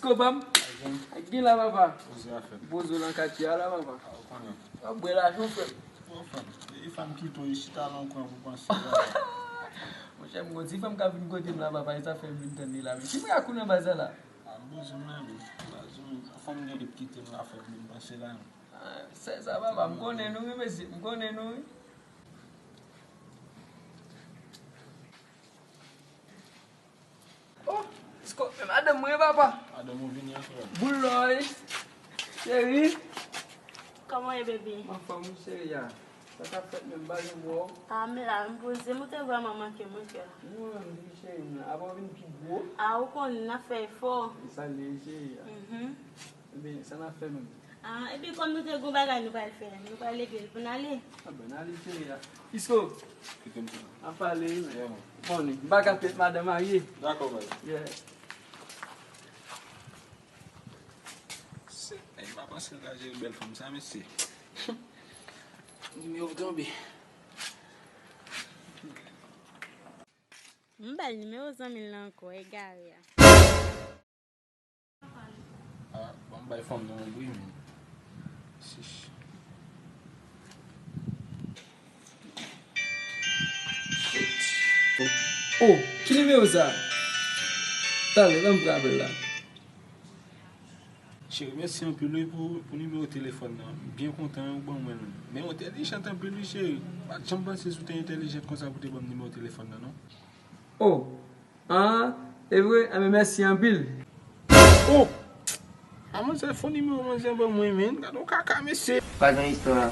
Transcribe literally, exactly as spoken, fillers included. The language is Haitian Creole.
Ko pa m? Ak gen la, papa. Poze afè. Poze w nan katye a la, papa. A, ou konnen. W ap bwè lajan, frè m. Bon, frè m, e fanm ki tou chita nan kwen pou panse. Monchè, m gon ti fanm k ap vin kote m la, papa, e sa fè m vin tann li la. Men ki mwen ak ou nan baz la la? A, m poze m la, men. Baz, fanm gen lè kite m la, fè m vin panse la, men. Ah, se sa, papa, m konnen nou, wi, mesye, m konnen nou, wi. Oh, Isko, men madanm mwen, papa. Madanm ou vini an, frè. Boulòy, cheri. Kòman w ye, baby? M anfòm, wi, cheri, a. Sa k ap fèt menm, m pa janm wè w. Ah, m la, m poze, m, ou te vrèman manke m, wi, kè. Mwen menm tou, cheri, m la. Apa w vin pi gwo? Ah, ou konnen, n ap fè efò. E sa l ye, cheri, a. Mhm. Ebyen, sa n ap fè menm? Ah, epi kòm nou te gon bagay nou pral fè, nou pral legle l pou n ale. Ah, ben, n ale, cheri a. Isko. Kite m tou. N ap pale, wi, men. Yeah, man. Bon, m pa ka pèt madanm marye. Dakò, baz. Yeah. Se, e pa panse l ka jere bèl fanm sa, mesye. Nimewo tonbe. M ba l nimewo zanmi l la ankò, egare a. Ah, ban m bay fanm nan yon bri, men. Sich. Oh, ki nimewo sa? Talè, ban m pran apèl la. Cheri, mèsi anpil wi pou, pou nimewo telefòn nan. M byen kontan ou ban mwen l. Men ou entèlijant anpil wi, cheri. M pa t janm panse si w te entèlijant konsa pou te ban m nimewo telefòn nan, non. Oh, ah, e vre? Enben, mèsi anpil. Oh! A manzè, fo nimewo manzè ban mwen, men. Gade yon kaka, mesye. Pa gen istwa.